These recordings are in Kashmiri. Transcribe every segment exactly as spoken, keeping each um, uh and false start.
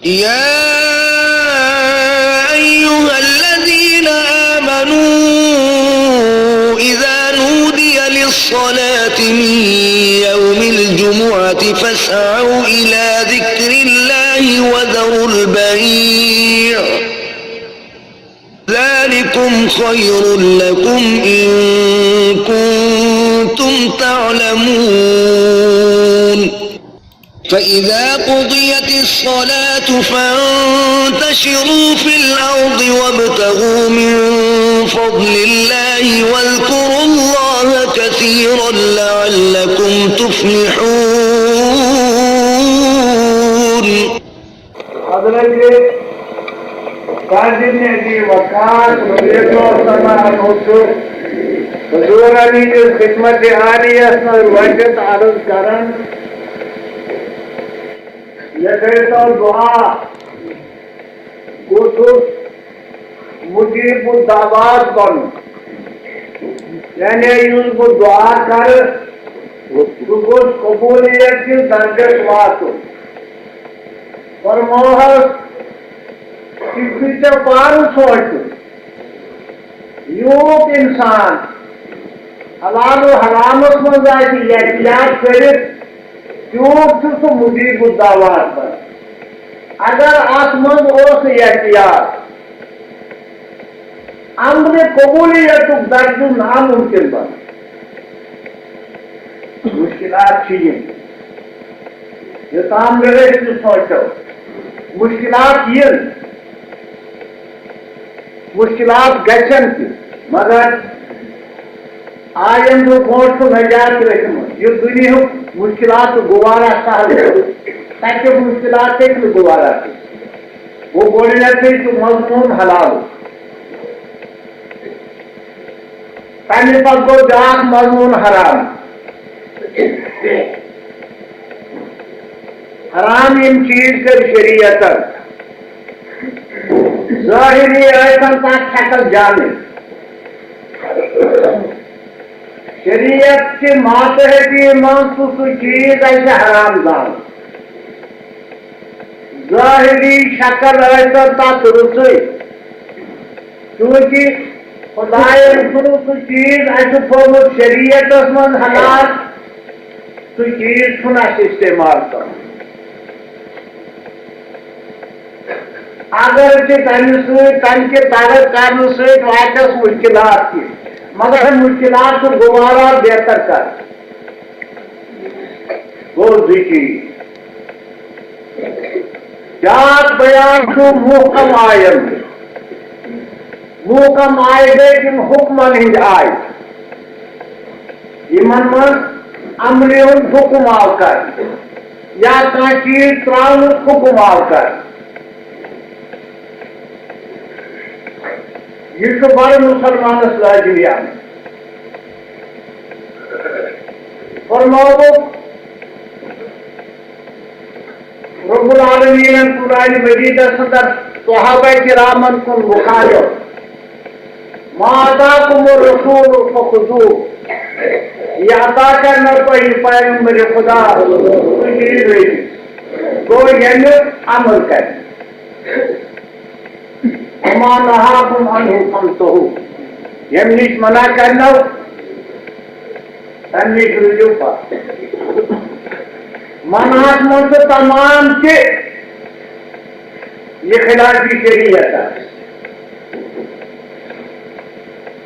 يا أيها الذين آمنوا إذا نودي للصلاة من يوم الجمعة فاسعوا إلى ذكر الله وذروا البيع، ذلكم خير لكم إن كنتم تعلمون. فإذا قضيت الصلاة فانتشروا في الأرض وابتغوا من فضل الله واذكروا الله كثيرا لعلكم تفلحون. حضرت سعد بن ابی وقاص رضی اللہ تعالیٰ عنہ چھُ حضور علی خدمت عالیس منٛز وٲتِتھ عرض کران، مےٚ کٔرۍتو دُعا، بہٕ چھُس مجیب الدعوات بنُن، یعنی یُس بہٕ دُعا کرٕ، سُہ گوٚژھ قبولیت کِس درجس واتُن۔ فرموہس، یہِ چھُے ژےٚ پانہٕ سونٛچُن۔ یوٗت اِنسان حلال و حرامس منٛز آسہِ احتیاط کٔرِتھ، تیوٗت چھُ سُہ مجیب الدعوات بنان۔ اگر اتھ منٛز اوس نہٕ احتیاط، امرِ قبولیتُک درجہٕ ناممکن بنان۔ مشکلات چھِ یِم۔ یوٚتام نہٕ أسۍ تہِ سونٛچو، مُشکِلات یِن، مُشکِلات گژھن تہِ، مگر آیندٕ برونٛٹھ چھُ نجات رٔچھمٕژ۔ یُس دُنیاہُک مُشکِلات چھُ گوارا سہل، تَتیُک مُشکِلات ہیٚکہِ نہٕ گوارا کٔرِتھ۔ گوٚو گۄڈٕنیتھٕے چھُ مضموٗن حلال۔ تَمہِ پَتہٕ گوٚو بیٛاکھ مضموٗن حرام۔ حرام یِم چیٖز کٔرۍ شریعتن ظٲہری ٲسۍتن تَتھ شکل جامع۔ شریعت کہِ ماتحتی منٛز چھُ سُہ چیٖز اَسہِ حرام زانُن۔ ظٲہری شکل ٲسۍتن تَتھ رٕژٕے، چوٗنٛکہِ خۄدایَن چھُنہٕ سُہ چیٖز اَسہِ تھوٚومُت شریعتس منٛز حلال، سُہ چیٖز چھُنہٕ اَسہِ استعمال کرُن۔ اگر تہِ تَمہِ سۭتۍ، تَمہِ کہِ ترک کرنہٕ سۭتۍ واتٮ۪س مُشکِلات تہِ، مگر مُشکِلات چھُ گُوارا بہتر کرُن۔ گوٚو زٕ چیٖز۔ بیٛاکھ بیان چھُ محکم آیَن۔ محکم آیہِ گٔے تِم حُکمَن ہٕنٛدۍ آیہِ، یِمَن منٛز اَمرِ ہُنٛد حُکم آو کرنہٕ یا کانٛہہ چیٖز ترٛاونُک حُکم آو کرنہٕ۔ یہِ چھُ بڑٕ مُسلمانَس لازمی آمُت۔ فرماوُکھ رب العالمینن قرآن مجیدس اندر صحابہ کرامن کُن مخاطب، "ما آتاکم الرسول فخذوہ"، یہ عطا کرنا تۄہہِ پیغمبر خدا، تُہۍ دِیِو رٔٹِتھ۔ گوٚو ییٚمیُک عمل کرِ۔ وما نہاکم عنہ فانتہوا، ییٚمہِ نِش منع کرنو، تَمہِ نِش روٗزِو پَتھ۔ منعس منٛز چھُ تمام تہِ یہِ خلاف شریعت آسہِ۔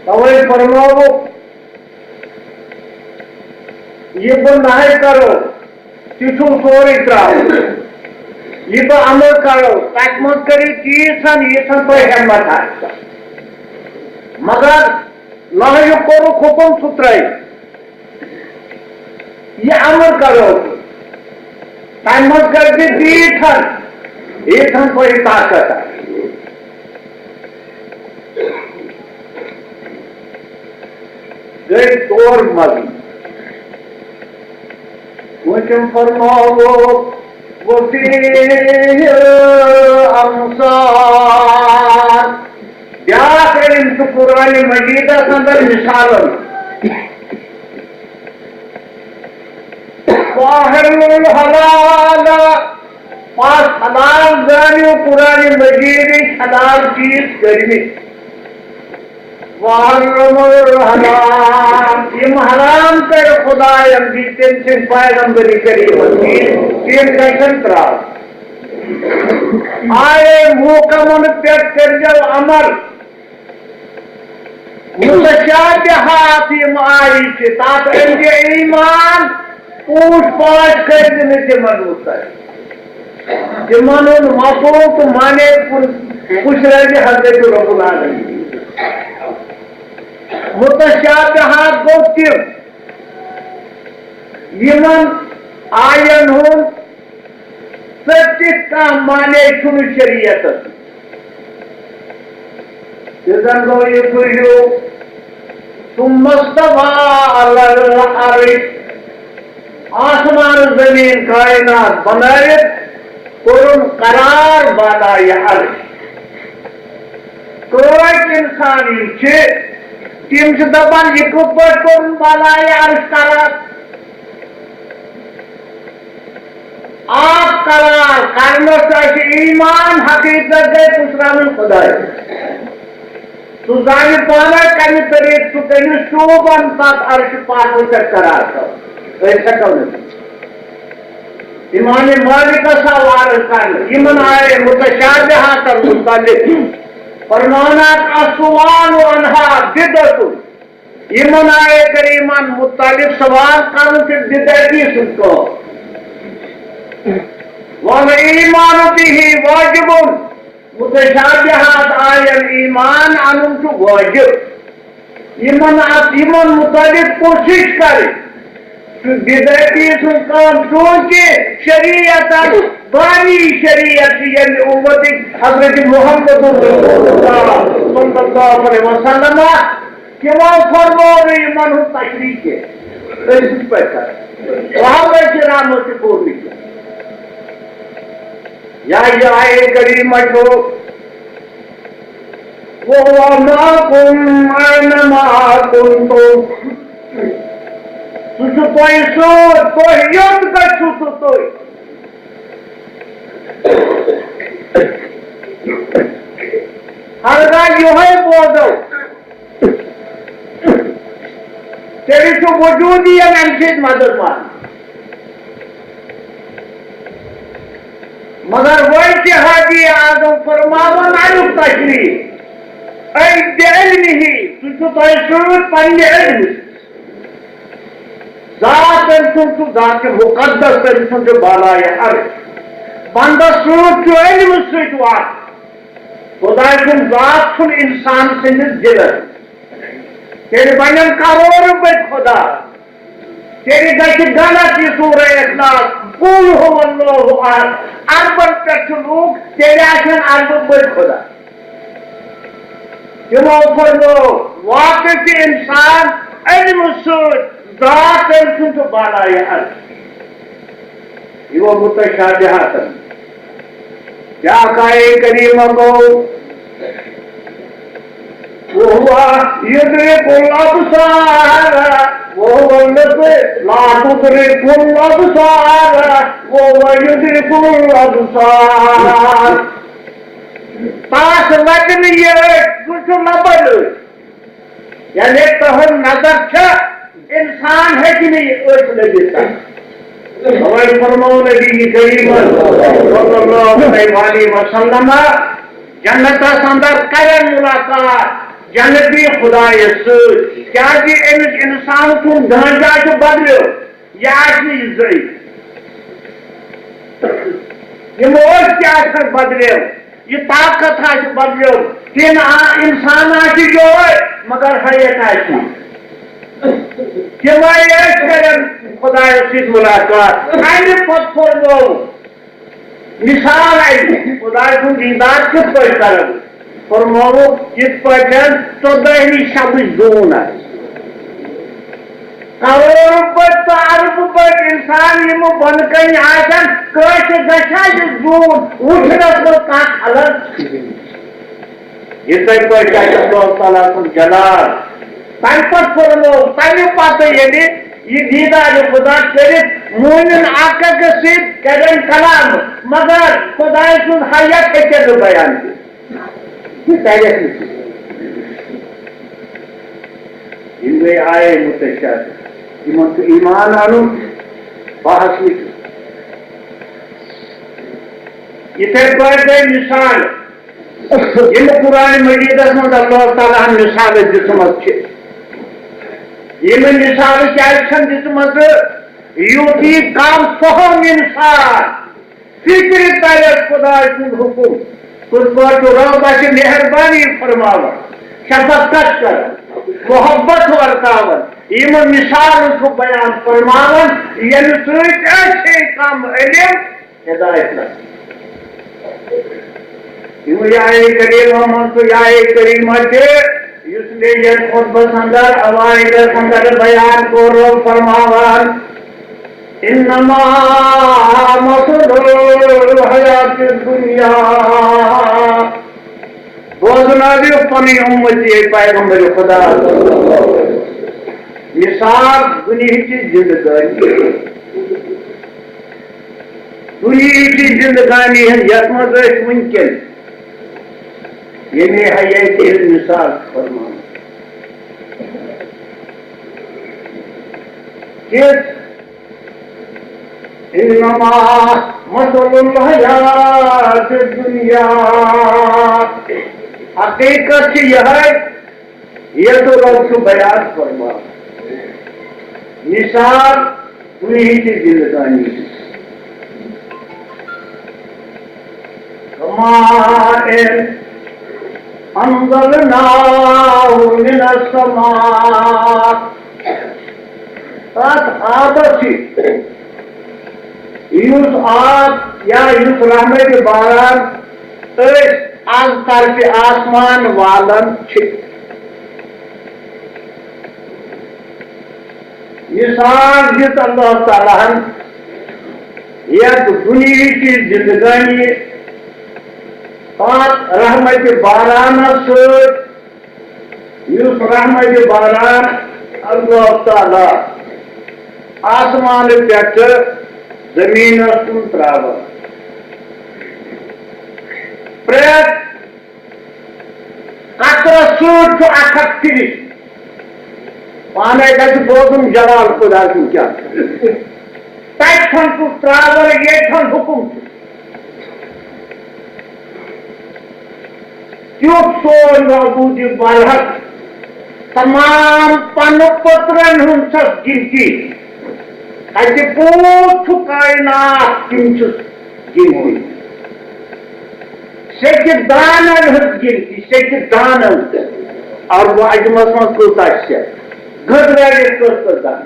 توے فرمووُکھ، یہِ بہٕ نہے کرو، تہِ چھُو سورُے ترٛاوُن۔ یہِ بہٕ عمل کرو، تَتہِ منٛز کٔرِو تیٖژ ہن، ییٖژ ہن تۄہہِ ہٮ۪مت آسہِ۔ مگر نہیُک کوٚرُکھ حُکُم، سُہ ترٛٲوِو۔ یہِ عمل کرو، تَمہِ منٛز کٔرۍزِ تیٖژ ہن، ییٖژ ہن تۄہہِ طاقت آسہِ۔ گٔے ژور مزٕ۔ وۄنۍ تٔمۍ فرماوو، "وفیہ الامثال"۔ بیٛاکھ علم چھُ قرآن مجیدس اندر مثالن۔ "واحلل الحلال"، پس حلال زانیو قرآن مجیدٕکۍ حلال چیٖز کٔرمٕتۍ۔ وحرم الحرام، یِم حرام کٔرۍ خداین، بیٚیہِ تٔمۍ سٕنٛدۍ پیغمبر کریٖمن، تِم، تِم گژھن ترٛاوٕنۍ۔ آیے محکمن پٮ۪ٹھ کٔرۍزیو عمل۔ متشابہات یِم آیہِ چھِ، تَتھ أنۍ زِ ایمان، پوٗچھ پاچھ کٔرۍ زِ نہٕ تِمن مُتعلِق۔ تِمن ہُنٛد مفہوم تہٕ معنی کُن پُشرٲوِ حضرت رب العالمین۔ متشابہات گوٚو تِم، یِمن آین ہُنٛد ژٔٹِتھ کانٛہہ معنی چھُنہٕ شریعتس۔ تہٕ زن گوٚو یہِ بوٗزِو، ثم استوى على العرش، آسمان زمین کائنات بنٲوِتھ کوٚرُن قرار بالائے عرش۔ کٲٹھۍ انسان یِم چھِ، تِم چھِ دپان، یہِ کِتھ پٲٹھۍ کوٚرُن بالائے عرش قرار؟ آپ قرار کرنس سۭتۍ چھُ ایمان حقیقت گٔے پُشراوٕنۍ خدایس۔ سُہ زانہِ پانے کمہِ طریقہٕ چھُ تٔمِس شوٗبان تتھ عرشہِ پاکس پٮ۪ٹھ قرار کرُن۔ أسۍ ہٮ۪کو نہٕ۔ امام مالکس آو عرض کرنہٕ، یِمن آیے متشابہاتن متعلق فرماونہٕ، السؤال عنها بدعة۔ یِمن آیے کریمن متعلق سوال کرُن تہِ بدعتی سُنٛد کٲم۔ والایمان به واجب، متشابہات آین ایمان انُن چھُ واجب۔ یِمن اتھ، یِمن متعلق کوٗشش کرٕنۍ چھُ بدعتی سُنٛد کٲم، چونکہ شریعتن بانی شریعت چھِ ییٚمہِ اُمتٕکۍ حضرت محمد رسول اللہ صلی اللہ علیہ وسلم۔ تِمو فرموو نہٕ یِمن ہُنٛد تشریح کینٛہہ۔ أسۍ کِتھ پٲٹھۍ کرو؟ صحابہ کرامو تہِ کوٚر نہٕ کینٛہہ۔ یا یہِ آیے کریمہ چھُ، وهو معكم أين ما كنتم۔ سُہ چھُ تۄہہِ سۭتۍ، تُہۍ یوٚت گژھِو تہٕ تُہۍ۔ ہرگاہ یِہوٚے بوزو، تیٚلہِ چھُ وجوٗدی یَن اَمہِ سۭتۍ مدد واتان۔ مگر وۄنۍ تہِ حاجی اعظم فرماوان اَمیُک تشریح، أمۍ بِعِلمِہی، سُہ چھُ تۄہہِ سۭتۍ پننہِ علمہٕ سۭتۍ۔ ذات أمۍ سُنٛد چھُ ذات مُقدس، أمۍ سُنٛد چھُ بالایہِ عرش۔ بندس سۭتۍ چھُ علمہٕ سۭتۍ واتان۔ خۄداے سُنٛد ذات چھُنہٕ اِنسان سٕنٛدِس دِلس۔ تیٚلہِ بنن کرورٕ بٔدۍ خۄدا۔ تیٚلہِ گژھِ غلط یہِ سورہ اخلاص، قل هو اللہ احد، اربن پٮ۪ٹھ چھِ لوٗکھ، تیٚلہِ آسن اربہٕ بٔدۍ خۄدا۔ تِمو فرموو، واقعی چھُ اِنسان علمہٕ سۭتۍ ذات أمۍ سُنٛد تہٕ بالایہِ عرش۔ یہِ گوٚو متشابہاتن۔ بیٛاکھ آیے کریمہ گوٚو، وهو يدرك الأبصار وهو اللطيف، لا تدركه الأبصار وهو يدرك الأبصار۔ تس لگہِ نہٕ یہِ أچھ، سُہ چھُ لبن أچھ۔ یعنی تہنٛز نظر چھِ، انسان ہیٚکہِ نہٕ یہِ أچھ لٔبِتھ۔ توے فرموو نبی کریم صلی اللہ علیہ وآلہ وسلم، جنتس اندر کرن ملاقات جنتی خدایس سۭتۍ، کیازِ أمِس انسان سُنٛد ڈھانچہ چھُ بدلیو۔ یہِ آسہِ نہٕ یہِ زٔنۍ۔ یِم ٲسۍ تہِ آسن بدلیو، یہِ طاقت آسہِ بدلیو۔ تِم آ-، انسان آسہِ یِہوٚے، مگر ہیئت آسہِ نہٕ۔ تِمے ٲسۍ کران خۄدایَس سۭتۍ مُلاقات۔ اَمہِ پتہٕ فرموو، مثال اَمہِ، خۄداے سُنٛد دیٖدار کِتھ پٲٹھۍ کرو؟ فرمووُکھ، یِتھ پٲٹھۍ ژۄدٲہمہِ شبٕچ زوٗن آسہِ۔ کرورٕ بٔدۍ تہٕ اربہٕ بٔدۍ انسان یِم بۄنہٕ کنہِ آسن، کٲنٛسہِ گژھِ ہا یہِ زوٗن وٕچھنس منٛز کانٛہہ الگ؟ یِتھے پٲٹھۍ آسہِ اللہ تعالیٰ سُنٛد جلال۔ تَمہِ پتہٕ فرموو، تَمہِ پتہٕ ییٚلہِ یہِ دیٖدارِ خۄدا کٔرِتھ مومِن اکھ أکِس سۭتۍ کَرن کلام، مگر خۄداے سُنٛد حیت ہیٚکن نہٕ بیان کٔرِتھ۔ یہِ تَرٮ۪کھ نہٕ کینٛہہ۔ یِم گٔے آیے متشابہ، یِمن چھُ ایمان اَنُن، بحث نہٕ کینٛہہ۔ یِتھے پٲٹھۍ گٔے مثال، یِم قرآن مجیدس منٛز اللہ تعالیٰ ہن مثالہٕ دِژمژٕ چھِ، یِم مثالہٕ کیازِ چھَنہٕ دِژمژٕ؟ یوٗتی کم فہم انسان فکرِ ترٮ۪س خۄداے سُنٛد حُکُم، کِتھ پٲٹھۍ چھُ رۄب اَسہِ مہربٲنی فرماوان، شفقت کران، محبت ورتاوان، یِم مثالہٕ چھُ بیان فرماوان، ییٚمہِ سۭتۍ أسۍ چھِ کم علم ہدایت لبان۔ یِم یہِ آیہِ کریمہ منٛز تہٕ یہِ آیہِ کریمہ تہِ، یُس مےٚ یتھ خطبس اندر، اوائلس اندر بیان کوٚر، فرماوان، انما مثل الحیات الدنیا۔ بوزنٲوِو پنٕنۍ اُمتی، اے پیغمبر خدا۔ مثال دُنیہٕچ زندگٲنی، دُنیہٕچ زندگٲنی ہٕنٛز، یتھ منٛز أسۍ وٕنکیٚن ییٚمے حیٲتی ہٕنٛز مثال چھُ فرماوان۔ کِژھ؟ انما مثل الحیات الدنیا۔ حقیقت چھِ یِہے، یتھ رۄب چھُ بیان فرماوان۔ مثال دُنیہٕچ زندگٲنی۔ کماء انزلناہ من السماء۔ تتھ آبس سۭتۍ، یُس آب یا یُس رحمت باران أسۍ از طرفِ آسمان والان چھِ۔ مثال دِژ اللہ تعالیٰ ہن یتھ دُنیہٕچ زندگٲنی تتھ رحمت بارانس سۭتۍ، یُس رحمت باران اللہ تعالیٰ آسمانہٕ پٮ۪ٹھٕ زٔمیٖنس کُن ترٛاوان۔ پرٛٮ۪تھ قطرس سۭتۍ چھُ اکھ اکھ فرشتہٕ۔ پانے گژھِ بوزُن جلال خدا سُنٛد کیٛاہ چھُ۔ تتہِ چھُنہٕ سُہ ترٛاوان، ییٚتہِ چھُنہٕ حُکُم چھُ۔ تیُتھ سون وجوٗدِ برحق، تمام پنہٕ پٔترن ہُنٛد چھس گِنتی۔ اتہِ پوٗت چھُ کائنات، تِم چھُس گِنتی۔ سیٚکہِ دانن ہٕنٛز گِنتی، سیٚکہِ دانن۔ عربہٕ عجمس منٛز کۭژاہ چھِ سیٚکھ؟ گٔدرٲوِتھ کٔژ کٔژ دانہٕ؟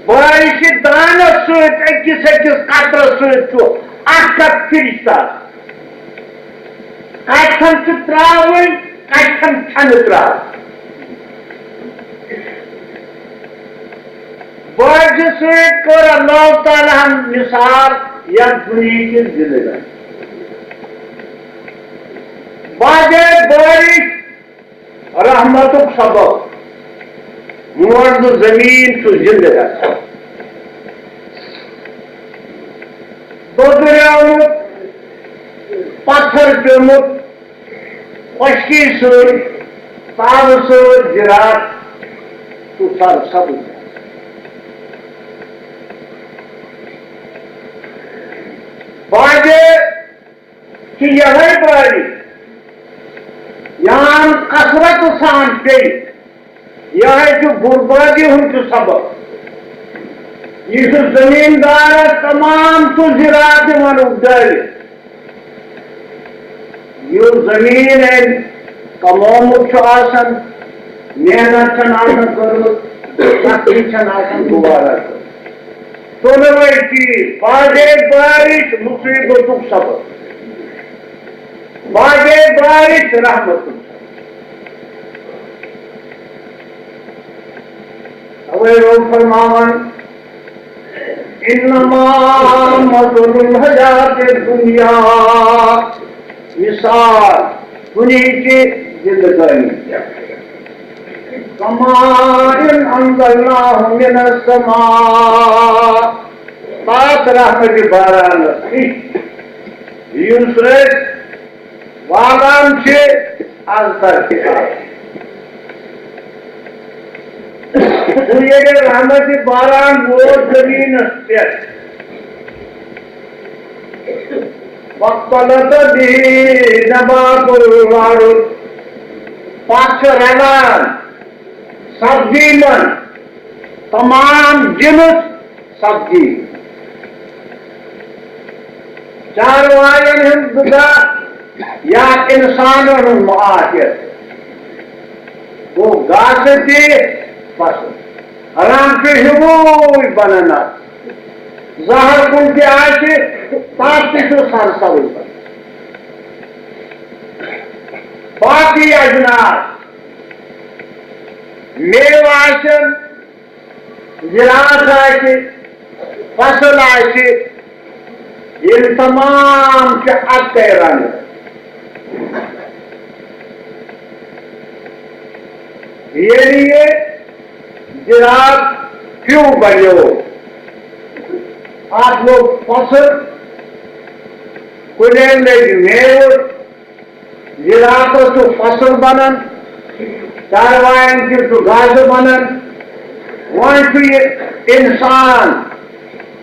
بارشِ دانس سۭتۍ، أکِس أکِس قطرس سۭتۍ چھُ اکھ اکھ فرشتہٕ آسان۔ کتھن چھِ ترٛاوٕنۍ، کتھن چھنہٕ ترٛاوٕنۍ۔ بارشہِ سۭتۍ کٔر اللہ تعالیٰ ہن مثال یتھ دُنیہٕچ زندگٲنی۔ بعدے بارش رحمتُک سبب، موٹھ زٔمیٖن چھُ زِنٛدٕ گژھان۔ دۄدریومُت، پتھر پیوٚمُت، خۄشکی سۭتۍ، تاوٕ سۭتۍ زِراعت چھُ سرسبز گژھان۔ بعدے چھِ یِہوٚے بارش، یان کثرت سان پیٚیہِ، یِہوٚے چھُ بربادی ہُنٛد تہِ سبب۔ یہِ چھُ زٔمیٖندارَس تمام سُہ زِراعت دِوان وُپدٲوِتھ، یُس زٔمیٖن أمۍ کمومُت چھُ آسان، محنت چھَنہٕ آسان کٔرمٕژ، سختی چھَنہٕ آسان گُوارا کٔرمٕژ۔ ژۄنوَے چیٖز، بعدے بارش مصیبتُک سبب، بعدے بارش رحمتُک سبب۔ توے رۄب فرماوان، انما مثل الحیات الدنیا، مثال دُنیہٕچہِ زندگٲنی۔ كماء أنزلناه من السماء، تتھ رحمتِ بارانس نِش، یُس رٔٹۍ والان چھِ از ترتیب۔ سُہ ییٚلہِ رحمتِ باران ووت زٔمیٖنس پٮ۪ٹھ، فاختلط به نبات الأرض، پتہٕ چھُ رلان سبزی منٛز تمام جنس سبزی، چاروایَن ہُنٛد غذا یا انسانن ہُنٛد معاشر۔ گوٚو گاسہٕ تہِ فصل۔ رنٛگ چھُ ہیوٗوُے بنان اتھ۔ زہر کُل تہِ آسہِ، تتھ تہِ چھُ سرسبٕز بنان۔ باقٕے اجناس، میوٕ آسن، زراعت آسہِ، فصل آسہِ، یِم تمام چھِ اَکٕے رنٛگہٕ۔ ییٚلہِ یہِ زراعت پیوٚو بنیوو، اَتھ لوٚگ فصل، کُلٮ۪ن لٔگۍ میوٕ، زراعتس چھُ فصل بنان، چاروایَن تہِ چھُ گاسہٕ بنان۔ وۄنۍ چھُ یہِ انسان،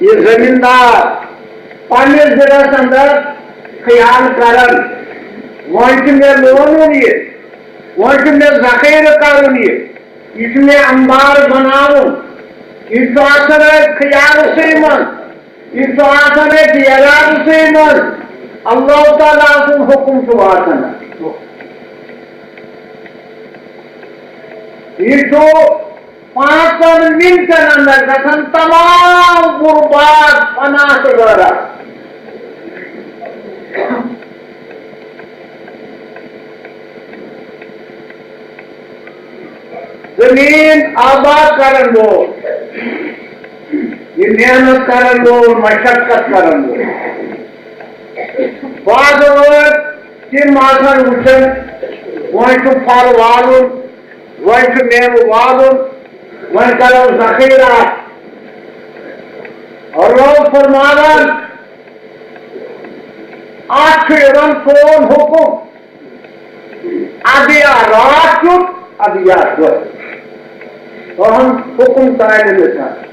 یہِ زمیٖندار پننِس دِلس اندر خیال کران، وۄنۍ چھُ مےٚ لونُن یہِ، وۄنۍ چھُ مےٚ ذخیرٕ کرُن یہِ، یہِ چھُ مےٚ انبار بناوُن، یہِ چھُ آسان اَتہِ خیالسٕے منٛز۔ یہِ چھُ آسان اَتہِ یَلارسٕے منٛز۔ اللہ تعالیٰ سُنٛد حُکُم چھُ واتان۔ یہِ چھُ پانٛژن مِنٹن اندر گژھان تمام برباد، فنا تہٕ غٲرت۔ زمین آباد کرن وول، یہ محنت کرن وول، مشقت کرن وول۔ بعض اوقات تم آسان وچھان، وۄنۍ چھُ پھل والُن، وۄنۍ چھُ میوٕ والُن، وۄنۍ کرو ذخیرہ۔ اور رب فرماوان، اتھ چھُ یِوان سون حُکُم۔ ادٕ یا راتھ کیُتھ، ادٕ یا دۄہ۔ اہم حُکُم تانۍ نہٕ کانٛہہ۔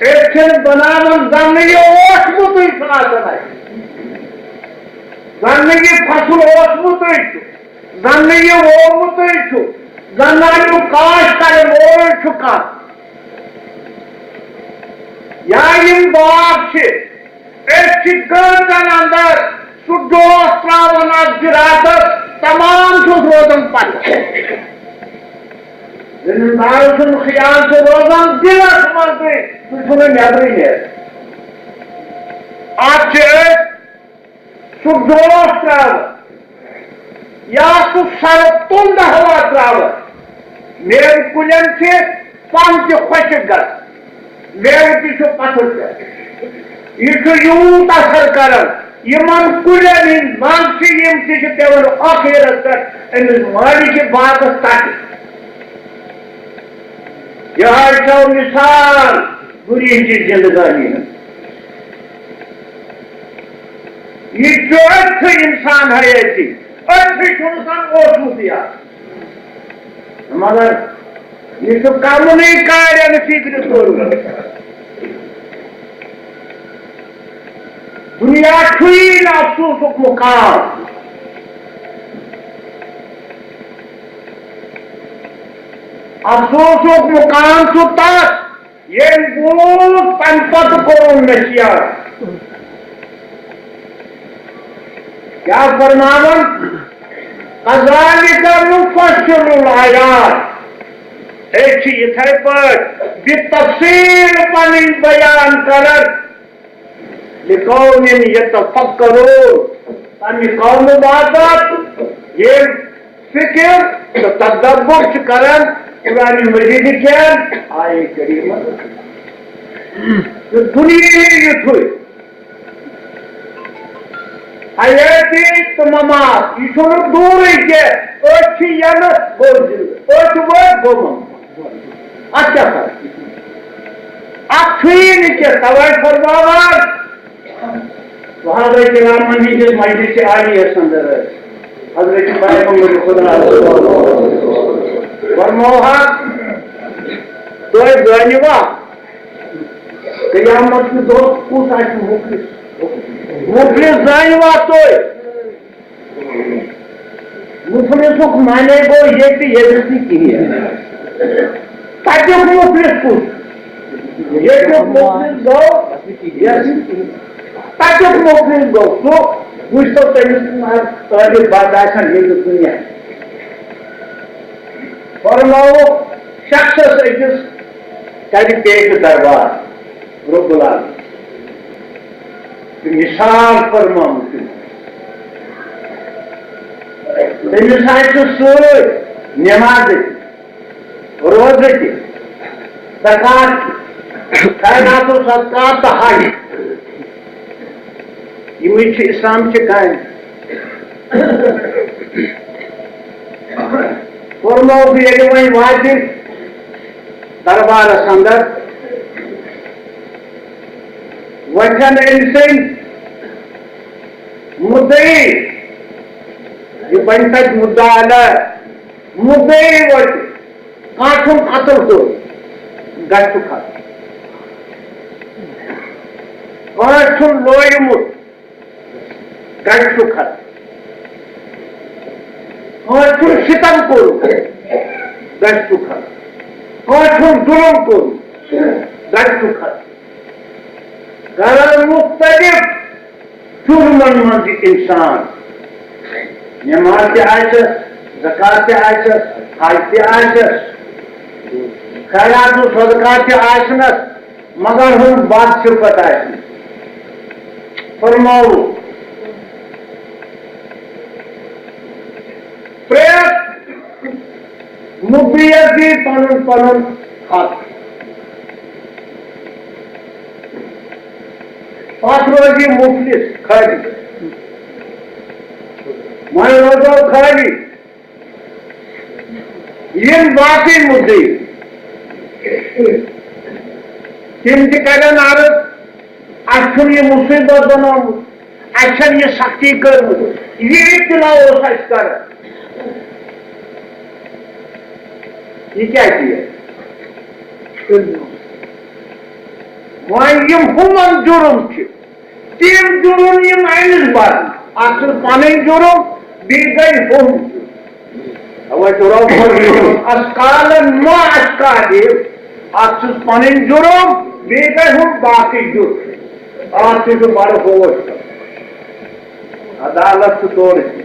أسۍ چھِنہٕ بناوان زن نہٕ یہِ اوسمُتٕے چھُ آسان اَسہِ۔ زن نہٕ یہِ فصل اوسمُتٕے چھُ۔ زن نہٕ یہِ وومُتٕے چھُ۔ زن نہٕ امیُک کاشت کرن وول چھُ کانٛہہ۔ یا یِم باغ چھِ، أسۍ چھِ گٲنٛٹن اندر سُہ ڈوٹھ ترٛاوان اتھ زِراتس، تمام چھُس روزان پتہٕ۔ زمیٖندار سُنٛد خیال چھُ روزان دِلس منٛزٕے، سُہ چھُنہٕ نیبرٕے نیران۔ اتھ چھِ أسۍ سُہ ڈوٹھ ترٛاوان یا سُہ سرد تُنٛد ہوا ترٛاوان، میوٕ کُلٮ۪ن چھِ پن تہِ خۄشٕک گژھان، میوٕ تہِ چھُ پتھر پٮ۪ٹھ۔ یہِ چھُ یوٗت اثر کران، یِمن کُلٮ۪ن ہٕنٛدۍ زنٛگ چھِ، یِم تہِ چھِ پٮ۪وان ٲخرس پٮ۪ٹھ أمِس مالکہِ باغس ژٹٕنۍ۔ یِہوٚے چھُ مثال دُنیہٕچہِ زندگٲنی ہُنٛد۔ یہِ چھُ أتھٕے انسان حیٲتی، أتھٕے چھُ انسان اوسمُت یہِ۔ مگر یہِ چھُ کمنٕے کارٮ۪ن فِکرِ توٚرمُت۔ دُنیا چھُیی نہٕ افسوسُک مُقام۔ افسوسُک مُقام چھُ تَتھ، ییٚمۍ بوٗز، تَمہِ پَتہٕ کوٚرُن نصیحت۔ کیٛاہ فرماوان؟ كذلك نفصل الآيات۔ أسۍ چھِ یِتھَے پٲٹھۍ بِتَفصیٖل پَنٕنۍ بیان کران۔ لِقَوْمٍ يَتَفَكَّرُونَ، تَمہِ قومہٕ باپتھ یِم فِکر تہٕ تدبر چھِ کران قرآن مجیدٕکٮ۪ن آیہِ کریٖمن۔ تہٕ دُنیاہٕے یُتھُے، حیٲتی تہٕ ممات، یہِ چھُنہٕ دوٗرٕے کینٛہہ۔ أتھۍ چھِ یَنہٕ گوٚو زِندٕ، أتھۍ وٲتۍ گوٚو ممات۔ اَتھ کیٛاہ فرق؟ اَتھ چھُیی نہٕ کینٛہہ، تَوَے فرماوان صحابہ کرامن ہٕنٛدِس مجلس عالیَس اندر ٲسۍ حضرت پیغمبر خدا فرموہا، تُہۍ زٲنِوا قیامت کہِ دۄہ کُس آسہِ مُفلِس؟ مُفلِس زٲنِوا تُہۍ؟ مُفلِسُک معنی گوٚو ییٚتہِ ییٚتٮ۪تھ نہٕ کِہیٖنۍ۔ تَتیُک مُفلِس کُس؟ ییٚتیُک مُفلِس گوٚو یَتھ نہٕ کِہیٖنۍ۔ تَتیُک مُفلِس گوٚو سُہ، وٕچھتو تٔمِس ما طٲلب بد آسن ییٚتہِ دُنیا۔ فرماوُکھ شخصس أکِس کَرِ پیش دربار رب العالمین۔ تہٕ مثال فرماوُن تٔمِس۔ تٔمِس آسہِ سۭتۍ نٮ۪مازٕ تہِ، روزٕ تہِ، زکوٰۃ تہِ، خیرات و صدقات تہٕ حج۔ یِمٕے چھِ اِسلام چہِ کامہِ۔ فرمووُکھ ییٚلہِ وۄنۍ واتہِ دربارس اندر، وۄتھن أمۍ سٕنٛدۍ مُدعی، یہِ بنہِ تتہِ مُدعا علیہ، مُدعی وۄتھِ، کانٛہہ چھُم قتل کوٚرمُت، گژھِ چھُ ختم۔ کانٛہہ چھُم لویمُت، گژھِ چھُ ختم۔ کانٛہہ چھُم ستم کوٚرمُت، گژھِ چھُ ختم۔ کانٛہہ چھُم ظلم کوٚرمُت، گژھِ چھُ ختم۔ گرن مختلف جرمن منٛز یہِ انسان، نماز تہِ آسٮ۪س، زکوٰۃ تہِ آسٮ۪س، حج تہِ آسٮ۪س، خیرات و صدقات تہِ آسنس، مگر ہُم بد صفت آسنس۔ فرماوُکھ، پرٛٮ۪تھ مُدعیَس دی پنُن پنُن حق۔ پتھ روزِ مُفلِس خٲلی۔ وۄنۍ روزو خٲلی۔ یِم باقٕے مُدعی، تِم تہِ کرن عرض، اَسہِ چھُنہٕ یہِ مُصیبت بنومُت، اَسہِ چھَنہٕ یہِ سختی کٔرمٕژ، یہِ ابتلا اوس اَسہِ کران۔ یہِ کیٛاہ چیٖز؟ وۄنۍ یِم ہُمن جُرُم چھِ، تِم جُرُم یِم أمِس بَرَن۔ اَکھ چھُس پَنٕنۍ جُرُم، بیٚیہِ گٔے ہُم جُرُم۔ اَوَے چھُ رۄب فرماوان، "اَثقالًا مَعَ أَثْقَالِهِمْ"۔ اَکھ چھُس پَنٕنۍ جُرُم، بیٚیہِ گٔے ہُم باقٕے جُرُم۔ اَتھ چھُ سُہ بَڑٕ ہوش کران۔ عدالت چھُ تورٕ تہِ۔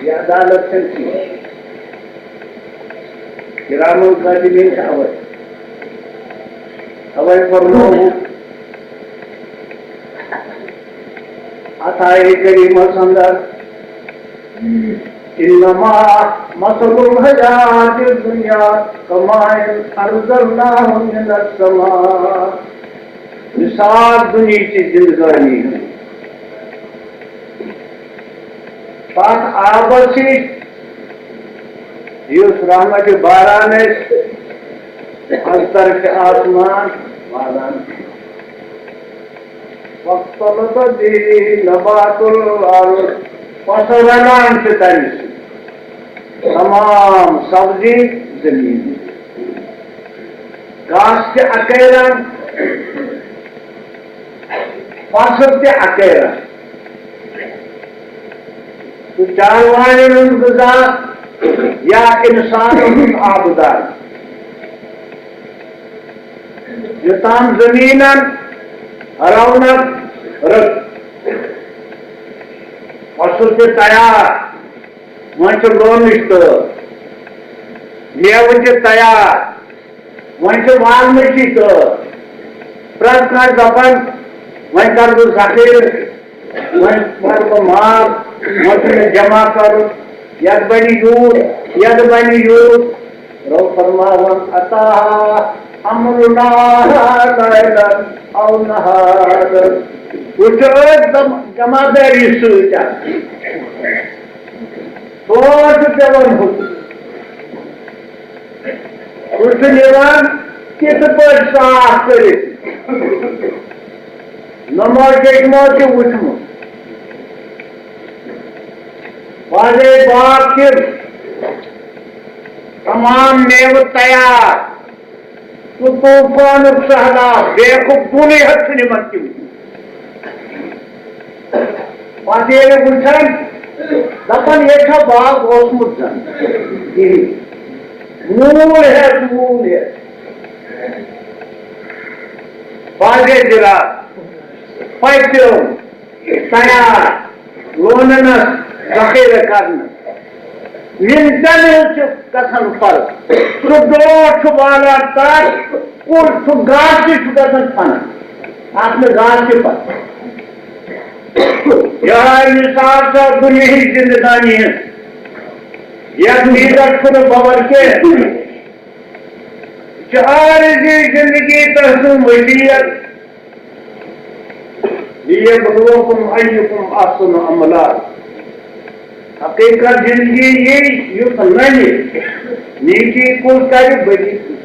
یہِ عدالت چھَنہٕ کِہیٖنۍ۔ کِرامن کاتِبیٖن چھِ اَوَے۔ اَوَے فرمووُکھ اَتھ آیہِ کریٖمَس اندر، "انما مثل الحیات الدنیا کماء انزلناه من السماء"۔ مثال دُنیہٕچ زندگٲنی ہُنٛد۔ پتھ آبس سۭتۍ، یُس رحمتِ باران أسۍ از طرفِ آسمان والان۔ فاختلط به نبات الارض، فصل رلان چھِ تمہِ سۭتۍ تمام سبزی زٔمیٖن۔ گاسہٕ تہِ اَکٲے رنٛگ، فصل تہِ اَکٲے رنٛگ۔ تہٕ چاروایَن ہُنٛد غذا یا اِنسانَن ہُنٛد آبہٕ دانہٕ۔ یوٚتام زٔمیٖنَن رونق رٔٹ، فصل تہِ تیار، وۄنۍ چھِ لونٕچ تٲر، میوٕ تہِ تیار، وۄنۍ چھِ والنٕچی تٲر۔ پرٛٮ۪تھ کانٛہہ دَپان، وۄنۍ کَرٕ بہٕ ذخیرٕ، وۄنۍ کَرٕ بہٕ مال، وۄنۍ چھُ مےٚ جمع کَرُن، یَتھ بَنہِ یوٗت، یَتھ بَنہِ یوٗت۔ رۄب فرماوان، "أتاها أمرنا ليلا أو نهارا"۔ وٕچھ، ٲس جم-، جماعتدٲری سۭتۍ آسان۔ سون چھُ پٮ۪وان حُکُم۔ سُہ چھُ نِوان تِتھ پٲٹھۍ صاف کٔرِتھ۔ نماز جگمو تہِ وٕچھمُت۔ واجے باغ کِس تمام میوٕ تیار۔ سُہ طوفانُک سہلاب، بیکُک دُنیا چھُنہٕ یِمن تہِ وٕچھمُت۔ پتہٕ ییٚلہِ وٕچھان، دپان، ییٚتہِ چھا باغ اوسمُت زن؟ کِہیٖنۍ۔ موٗل ہٮ۪تھ، موٗل ہٮ۪تھ۔ واجے زِراعت، پتہٕ پیوٚو تیار لوننس، ذخیرٕ کرنس۔ مِنٹن ہٕنٛز چھِ گژھان فرق۔ سُہ ڈوٹھ چھُ والان تتھ، کُل چھُ، گاسہٕ تہِ چھُ گژھان ژھنان۔ اتھ نہٕ گاسہٕ تہِ پتہٕ۔ یہے مثال چھِ دُنیاہٕچ زندگانی ہٕنٛز۔ یتھ چیٖزس چھُنہٕ بور کینٛہہ۔ یہِ چھِ عارضی زندگی تہٕ سُنٛد وسیلہٕ۔ لِیَبْلُوَکُمْ أَیُّکُمْ أَحْسَنُ عَمَلًا۔ حقیقت زندگی یی یُس ننہِ، نیکی کُس کرِ، بدی کُس۔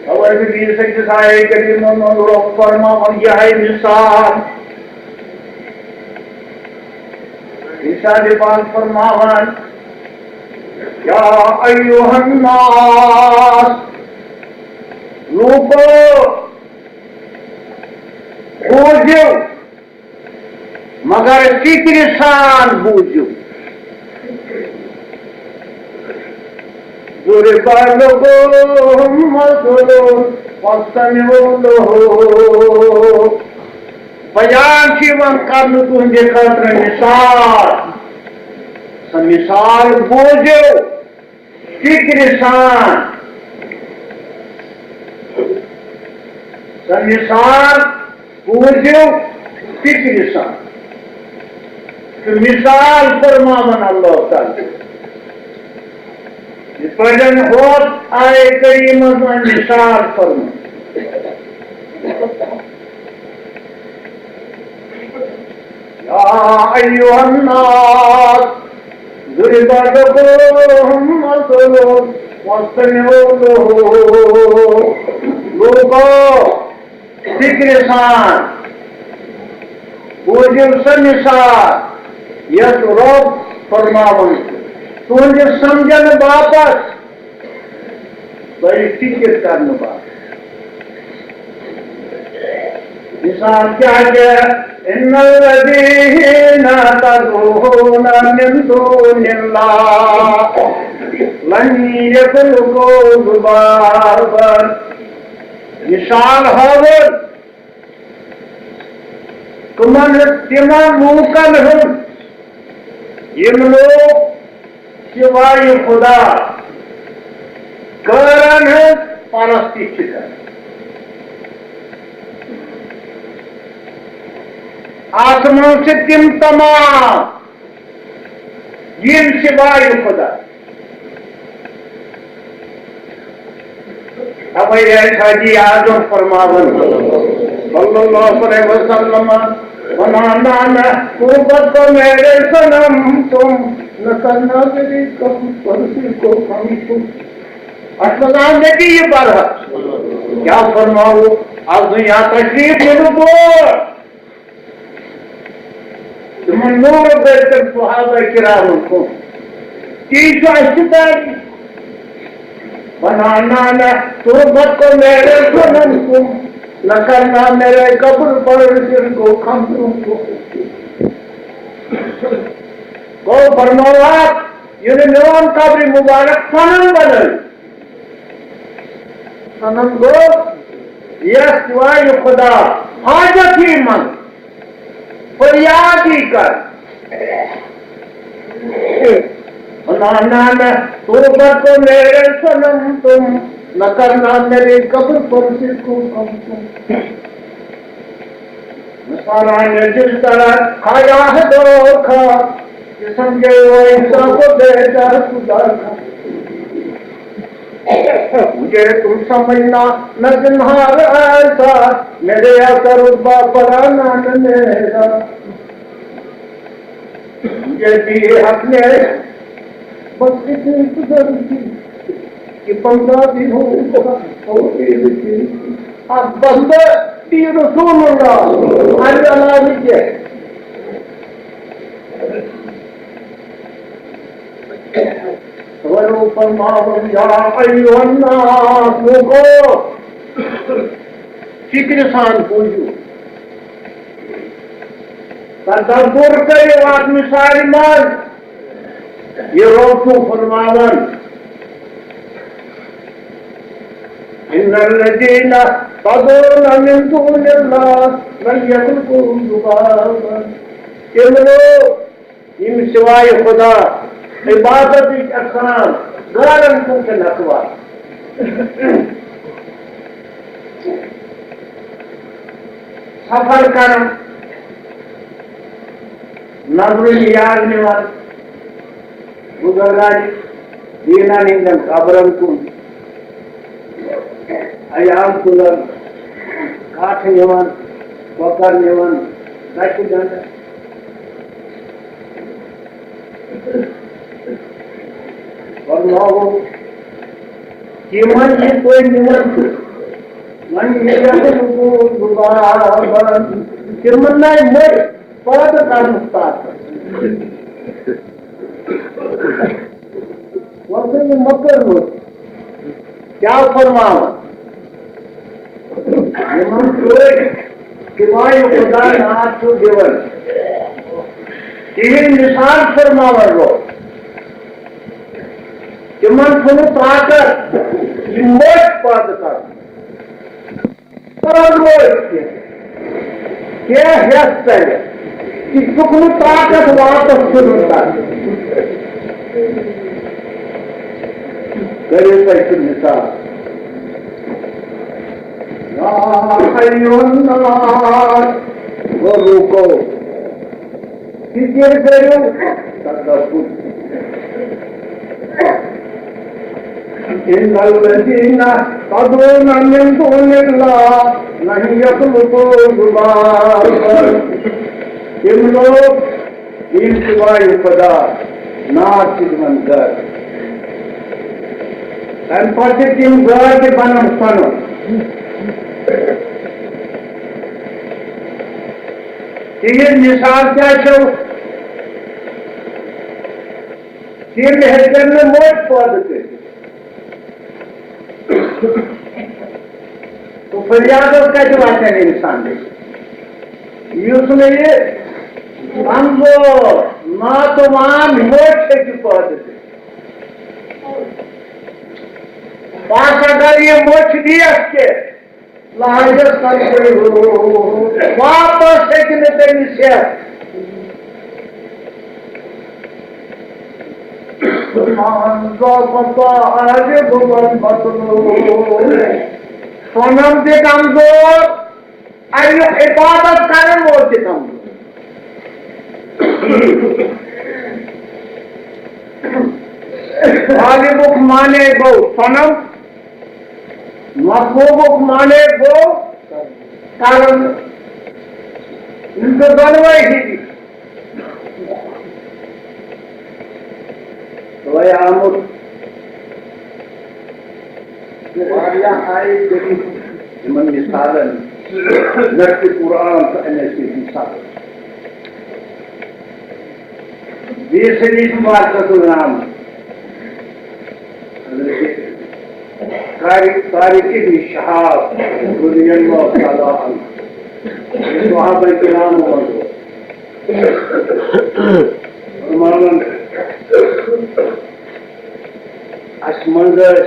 توے چھُ بیٚیِس أکِس آیے کریٖمَس منٛز رۄب فرماوان یِہے مثال۔ ارشاد پاک فرماوان، یا ایھا الناس، لوٗکو، بوٗزِو، مگر فِکرِ سان بوٗزِو۔ ضُرِبَ لَکُم مَثَلٌ فَاسْتَمِعُوا لَہُ۔ بیان چھُ یِوان کرنہٕ تُہنٛدِ خٲطرٕ مثال۔ سۄ مثال بوٗزِو۔ فِکرِ سان۔ سۄ مثال بوٗزِو فِکرِ سان۔ تہٕ مثال فرماوان اللہ تعالیٰ۔ یِتھ پٲٹھۍ ہوت آیہِ کریٖمس منٛز مثال فرماوان۔ یا ایھا الناس، ضُرِبَ لَکُم مَثَلٌ فَاسْتَمِعُوا لَہُ۔ لوٗکو، فِکرِ سان بوٗزِو سۄ مثال، یۄس رۄب فرماوان چھُ تُہنٛدِ سمجھنہٕ باپتھ۔ تۄہہِ فِکر کرنہٕ باپتھ۔ مثال کیٛاہ چھِ؟ اِنَّ الَّذِیٖنَ تَدْعُونَ مِن دُونِ اللہِ لَن یَخْلُقُوا ذُبابًا۔ مثال ہٲوٕن کٕمن ہٕنٛز؟ تِمن لوٗکن ہٕنٛز، یِم لوٗکھ سوائے خدا غٲرن ہٕنٛز پرستی چھِ کران۔ اتھ منٛز چھِ تِم تمام، یِم سوائے خدا۔ اوے اے حاجی اعظم فرماون صلی اللہ علیہ وسلم، "بنانا نہ تو بد کو میرے صنم تم، نہ کرنا میری قبر پر سے کو ہم تم۔" اتھ منٛز آو نبی یہِ برحق۔ کیٛاہ فرماوو؟ از دُنیا تشریف نِنُک دور۔ تِمن نوٗر گٔژھِتھ صحابہ کرامن کُن۔ تی چھُ اَسہِ تہِ تعریٖف۔ بنانا نہ تربت کو میرے صنم تم، نہ کرنا میرے قبر پر جن کو کھم تم۔ گوٚو فرماوان، یہِ نہٕ میون قبر مبارک صنم بنٲوِو۔ صنم گوٚو یس سوائے خدا حاجت ہی من، فریاد ہی کر۔ بنانا نہ تربت کو میرے صنم تم، نہ کرنا میری قبر پر جن کو کھم تم۔ مثال ہے جس طرح کھایا ہے دھوکا، یہ سمجھے وہ انسان کو بہتر خدا کا۔ مجھے تم سمجھنا نہ زنہار ایسا، میرے اثر اس بات پر آنا نہ میرا۔ مجھے بھی حق نے بس اتنی قدر کی کہ بندہ بھی ہوں اور بھی، اب بندہ بھی رسول اللہ۔ اللہ علیہ۔ ولو فرماؤ یا ایھا الناس، لوکو، فکر سان بوٗزِو، تدبر کٔرِو اَتھ مثالہِ منٛز۔ یہِ رۄب چھُ فرماوان، ان الذین تدعون من دون اللہ لن یخلقوا ذبابا۔ تِم لوٗکھ یِم سوائے خدا عبادتٕکۍ اَژان غٲرن کُن چھِ نژوان۔ سفر کران، نظرِ نیاز نِوان، بزرگان دینن ہٕنٛدٮ۪ن قبرن کُن، ایام تُلان، کاٹھ نِوان، کۄکر نِوان، دَچھِ گنٛڈٕ۔ فرماوو، یِمن یہِ تُہۍ نِوان چھِو، وۄنۍ ییٚلہِ اَتھ رُکوٗع دوبارٕ تِمن نَے مٔرۍ پٲدٕ کرنُک طاقت۔ وۄنۍ گٔے یہِ مۄکٕر مٔرۍ۔ کیٛاہ فرماوان؟ یِمن تُہۍ سوائے خدا ناد چھِو دِوان، تِہِنٛد مثال فرماوان رۄب۔ تِمن چھُنہٕ طاقت یہِ مٔٹۍ پٲدٕ کرُن۔ کرن وٲلۍ کینٛہہ، کینٛہہ ہٮ۪س ژَلہِ، یہِ چھُکھ نہٕ طاقت واپس ژھٕنُن تَتھ۔ کٔرِو تُہۍ سُہ مثال۔ یا ایھا الناس، گوٚو لوٗکو، فکر کٔرِو، تدبر۔ ان الذین تدعون من دون اللہ لن یخلقوا ذبابا۔ تِم لوٗکھ یِم سوائے خدا ناد چھِ دِوان گرٕ۔ تَمہِ پتہٕ چھِ تِم گرٕ تہِ بنان صنم۔ تِہِنٛز مثال کیٛاہ چھَو؟ تِم ہیٚکن نہٕ مٔٹۍ پٲدٕ کٔرِتھ۔ تہٕ فریادس کتہِ واتن انسان؟ یُس نہٕ یہِ کمزور، ناتوان مٔٹۍ ہیٚکہِ پٲدٕ کٔرِتھ۔ بس اگر یہِ مٔٹۍ دِیَس تہِ، لہجس کمزوری ہو، واپس ہیٚکہِ نہٕ تٔمِس ہٮ۪تھ۔ من ضعف فعارض والمطلوب۔ صنم تہِ کمزور، اَمیُک عبادت کرن وول تہِ کمزور۔ غالبُک معنی گوٚو صنم، مطلوبُک معنی گوٚو کرن۔ یِم چھِ دۄنوَے ہِوی۔ تۄہہِ آمُت واریاہ آیہِ کٔرِتھ یِمن مثالن، نہ کہِ قرآن تہٕ اَمہِ سۭتۍ مثالن۔ بیٚیہِ سٔنی چھُ مارکس النام، حضرت طارق، طارق ابن شہاب رضی اللہ تعالیٰ عنہ، صحابہ کرام منٛز اوس۔ فرماوان، اَسہِ منٛز ٲسۍ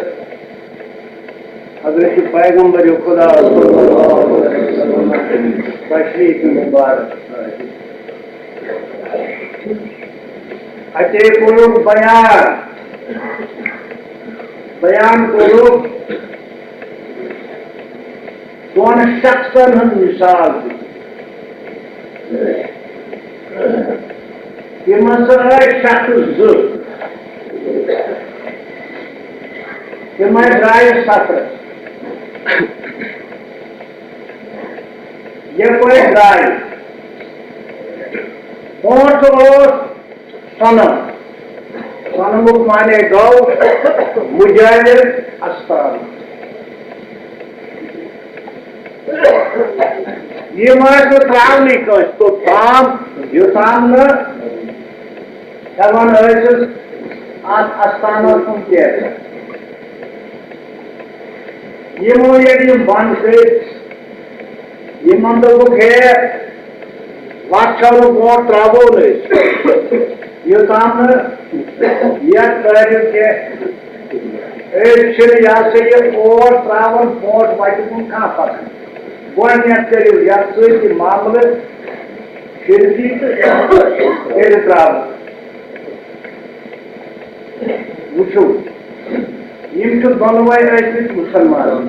حضرت پیغمبر خدا صلی اللہ علیہ وسلم تشریف مبارک۔ اتے کوٚرُکھ بیان، بیان کوٚرُکھ دۄن شخصن ہُنٛد مثال دیُت۔ تِم ہسا ٲسۍ شخص زٕ۔ تِمے درٛایہِ سفرس۔ یپٲرۍ درٛایہِ۔ برونٛٹھ اوس صنم۔ صنمُک معنی گوٚو مجاور استان۔ یِم ٲسۍ نہٕ ترٛاونٕے کٲنٛسہِ توٚتام، یوٚتام نہٕ ہٮ۪وان ٲسِس اَتھ اَستانَس کُن کینٛہہ۔ یِمو ییٚلہِ یِم بنٛد کٔرۍ، یِمن دوٚپُکھ، "ہے، وَتھ چھَو نہٕ برونٛٹھ ترٛاوو نہٕ أسۍ، یوٚتام نہٕ یَتھ ترٛٲوِو کینٛہہ۔ أسۍ چھِنہٕ، یہِ ہسا یہِ، اور ترٛاوان برونٛٹھ وَتہِ کُن کانٛہہ پَکان۔ گۄڈٕنٮ۪تھ کٔرِو یَتھ سۭتۍ یہِ معاملہٕ شِرکی تہٕ تیٚلہِ ترٛاوو۔" وٕچھِو، یِم چھِ دۄنوَے ٲسۍمٕتۍ مُسلمان۔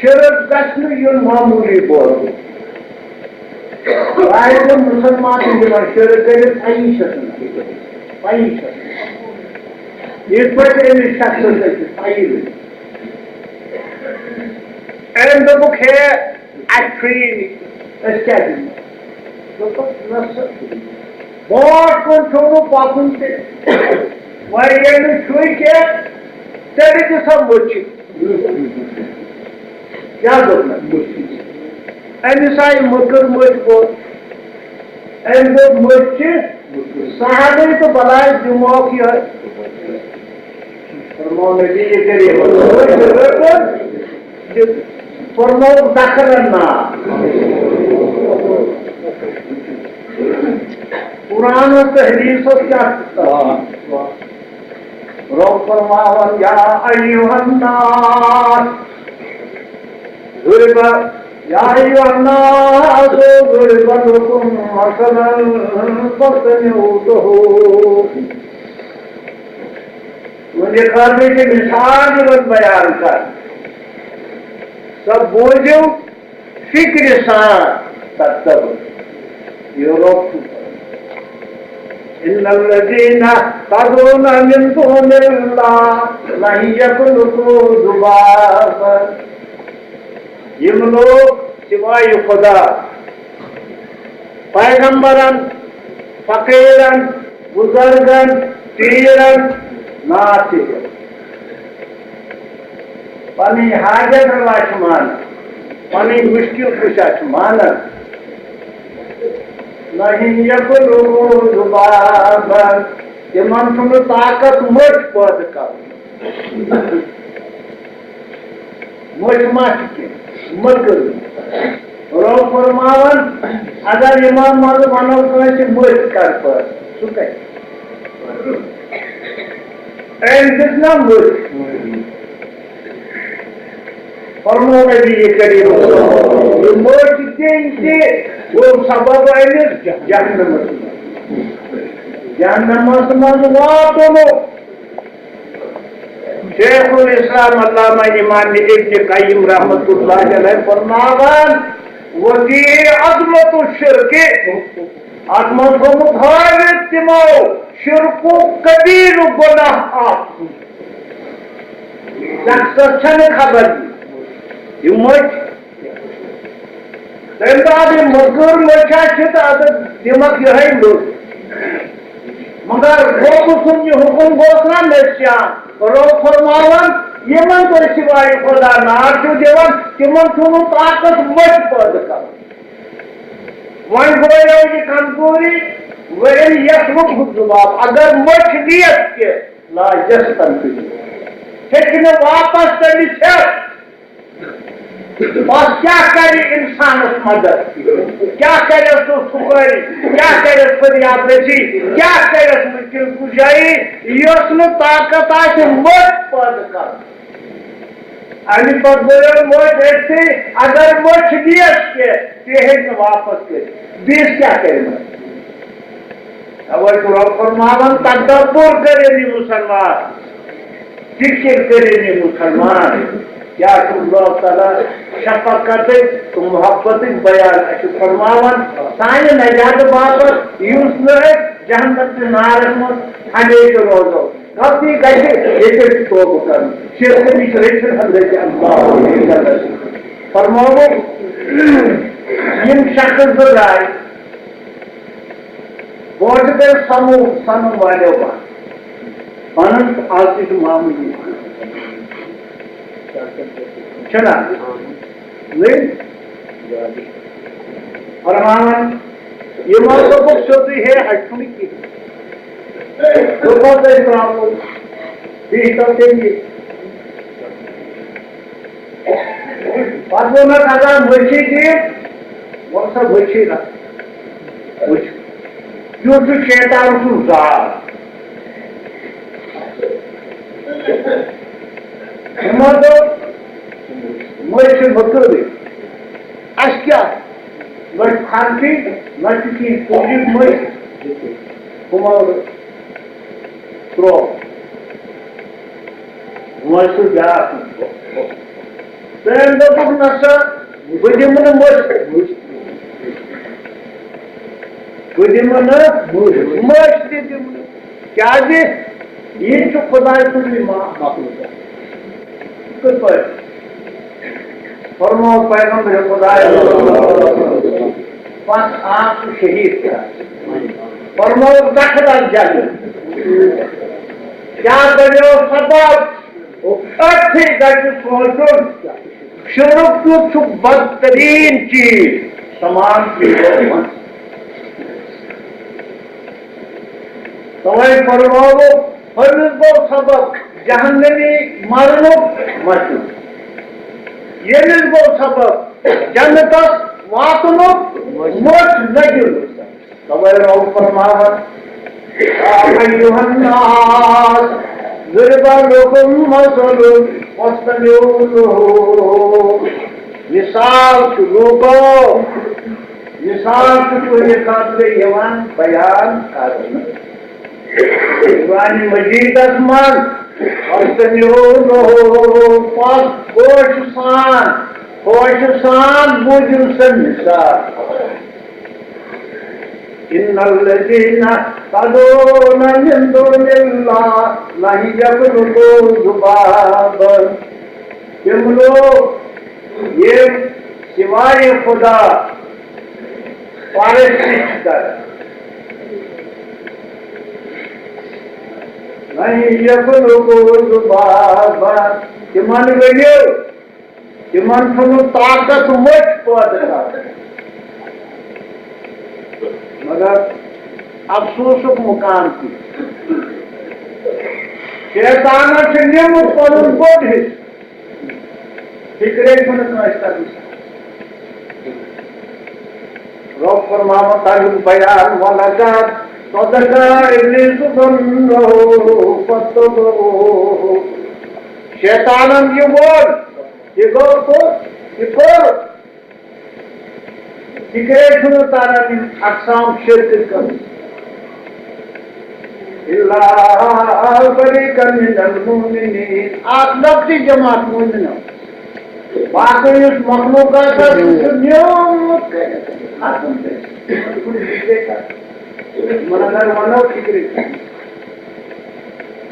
شِرک گژھِ نہٕ یُن معموٗلی بولنہٕ۔ آسہِ نہٕ مُسلمان تہِ دِوان شِرک کٔرِتھ، پَیی چھَس نہٕ، پَیی چھَس نہٕ۔ یِتھ پٲٹھۍ أمِس شخصَس أکِس پَیی لٔج۔ أمۍ دوٚپُکھ، "ہے، اَسہِ چھُ یی نہٕ، أسۍ کیٛاہ دِمو؟" دوٚپُکھ، "نہ سا، برونٛٹھ کُن چھُو نہٕ پَکُن تہِ۔ وۄنۍ ییٚلہِ نہٕ چھُے کینٛہہ، تیٚلہِ دِ سا مٔچھِ۔" کیٛاہ دوٚپ مےٚ؟ أمِس آیہِ مٔکٕر مٔچھ بوٚد۔ أمۍ دوٚپ، "مٔچھ چھِ سہلٕے تہٕ بلاے دِموکھ یِہوٚے۔" فرموو نبی کریم، فرموو دکھنن نا۔ قرآنس تہٕ حدیثس کیٛاہ چھُ؟ رب فرماوان، یا ایھا الناس، ضرب، یا ایھا الناس، ضرب لکم مثلا فاستمعوا لہ۔ وۄنۍ یہِ خٲطرٕ چھِ مثال یِوان بیان کرنہٕ۔ سۄ بوٗزِو فِکرِ سان، تدبر۔ یہِ رۄب چھُ۔ ان الذین تدعون من دون اللہ لن یخلقوا ذبابا۔ یِم لوٗکھ سوائے خدا، پیغمبرن، فقیرن، بزرگن، پیرن نعت چھِ ہیوان۔ پنٕنۍ حاجت روا چھِ مانان، پنٕنۍ مُشکِل کُشا چھِ مانان۔ لن یخلقوا ذبابا، تِمن چھُنہٕ طاقت مٔچھ پٲدٕ کرُن۔ مٔچھ ما چھِ کینٛہہ؟ مٔکٕر۔ رۄب فرماوان، اگر یِمن منٛز ونو کٲنٛسہِ، "مٔچھ کر پٲدٕ"، سُہ کتہِ؟ أمۍ دِژ نا مٔچھ۔ فرموو نبی کریم، یہِ مٔچھ دِنۍ تہِ گوٚو سبب أمِس جہنمس منٛز۔ جہنمس منٛز واتُن۔ شیخ الاسلام علامہ امام ابن قیم رحمۃ اللہ علیہ فرماوان، وفی عظمت الشرک، اتھ منٛز تھوٚومُت ہٲوِتھ تِمو شرکُک کبیٖر گۄناہ اکھ۔ شخصس چھنہٕ خبر یہِ مٔچھ۔ تمہِ بعد یہِ مٔکٕر مٔچھا چھِ تہٕ اتھ دِمکھ یِہے لوٚت۔ مگر رۄب سُنٛد یہِ حُکُم گوٚژھ نا نسیان۔ رۄب فرماوان، یِمن تُہۍ سوائے خدا نار چھِو دِوان، تِمن چھُنہٕ طاقت مٔچھ پٲدٕ کرُن۔ وۄنۍ گوٚو یہِ کمزوری، وۄنۍ یَتھ لوٚگ ذباب، اگر مٔچھ نِیَس تہِ، لا یستنقذہ، ہیٚکہِ نہٕ واپس تٔمِس ہٮ۪تھ۔ پتہٕ کیٛاہ کرِ انسانس مدد؟ کیٛاہ کرٮ۪س دُکھ پھُکٲری؟ کیٛاہ کرٮ۪س فریاد رسی؟ کیٛاہ کرٮ۪س مشکل کُشٲیی؟ یۄس نہٕ طاقت آسہِ مٔچھ پٲدٕ کرُن۔ اَمہِ پتہٕ گوٚو مٔچھ أتھٕے، اگر مٔچھ نِیَس تہِ، تہِ ہیٚکہِ نہٕ واپس کٔرِتھ۔ بیٚیِس کیٛاہ کرِ مٔچھ؟ توے چھُ رۄب فرماوان، تدبر کٔرِو یہِ مُسلمان، فِکر کٔرِو یہِ مُسلمان۔ کیٛاہ چھُ اللہ تعالیٰ شفقتٕکۍ تہٕ محبتٕکۍ بیان اَسہِ فرماوان سانہِ نجاتہٕ باپتھ، یُس نہٕ أسۍ جہنم کِس نارس منٛز ہمیشہٕ روزو۔ غلطی گژھِ، ییٚتہِ چھُ توبہٕ کرُن۔ شیخ نِش رٔٹِتھ حضرت اللہ۔ فرماوُکھ، یِم شخص زٕ درٛاے، بہٕ چھُس تۄہہِ سمو-، سمن والیو بنان۔ بنان تہٕ از تہِ چھُ معموٗلی۔ چھُنہ؟ نٔے؟ فرماوان، یِمو دوٚپُکھ سیوٚدُے، ہے، اَتہِ چھُنہٕ کِہیٖنۍ۔ دوٚپمو تۄہہِ ترٛاوو، بیٚیہِ چھِ تَتھ تیٚلہِ یہِ۔ پَتہٕ ووٚن اَتھ، اَدا مٔچھی دِیِو، وَلہٕ سا مٔچھی رَٹھ۔ وٕچھ، یُتھ چھُ شیطان سُنٛد زال۔ یِمو دوٚپ، مٔنٛزۍ چھِ مٔکٕرٕے۔ اَسہِ کیٛاہ؟ نہ چھُ خرچٕے، نہ چھُ کینٛہہ پوٗجِتھ مٔنٛزۍ۔ ہُمو ترٛوو۔ وۄنۍ چھُ بیٛاکھ۔ تٔمۍ دوٚپُکھ، نہ سا، بہٕ دِمہٕ نہٕ مٔشِد۔ بہٕ دِمہٕ نہٕ مٔشِد تہِ دِمہٕ نہٕ۔ کیٛازِ؟ یہِ چھُ خۄداے سُنٛدُے ما-، مخلوق۔ کِتھ پٲٹھۍ؟ فرموو پیغمبر خۄداے، پتہٕ آو سُہ شہیٖد کرنہٕ۔ فرموو، دخل الجنہ۔ کیٛاہ دٔلیٖل؟ سبب، أتھی گژھِ سونٛچُن۔ شرک کیُتھ چھُ بدترین چیز تمام چیزو منٛز۔ توے فرماوو، ہُمِس گوٚو سبب جہنمی مرنُک مَچُن۔ ییٚمِس گوٚو سبب جنتس واتنُک مۄچھ نہ دِنُک۔ توے رۄب فرماوان، یا ایھا الناس ضرب لکم مثل فاستمعوا لہ۔ مثال چھُ لوٗکو، مثال چھُ تُہنٛدِ خٲطرٕ یِوان بیان کرنہٕ۔ قرآن مجیدس منٛز، فاستمعوا لہ، پس گوش سان، ہوش سان بوٗزِو سا مثال۔ ان الذین تدعون من دون اللہ لن یخلقوا ذبابا۔ تِم لوٗکھ، یِم سوائے خدا پرستش چھِ کران، لن یخلقوا ذبابا، تِمن ؤنِو، تِمن چھُنہٕ طاقت مٔچھ پٲدٕ کرُن۔ مگر افسوسُک مُقام تہِ، شیطانن چھُ نیوٗمُت پنُن بوٚڑ حصہٕ، فِکرے چھُنہٕ کٲنٛسہِ تَگان۔ رۄب فرماوان تَمیُک بیان، وَلَقَدْ صَدَقَ إِبْلِيسُ ظَنَّهُ فَاتَّبَعُوهُ۔ شیطانن یہِ ووٚن، یہِ گوٚو پوٚز، یہِ کوٚر۔ فِکرے چھُنہٕ تَران یِم اقسام شرکٕکۍ کٔمٕتۍ۔ إِلَّا فَرِيقًا مِنَ الْمُؤْمِنِينَ۔ اَکھ لۄکٹٕے جماعت مومنو۔ باقٕے یُس مخلوق آسہِ، سُہ چھُ نیوٗمُت کٔرِتھ، ختم کٔرِتھ۔ کُنہِ فِکرے کَران۔ وۄنۍ اگر وَنو فِکرِ،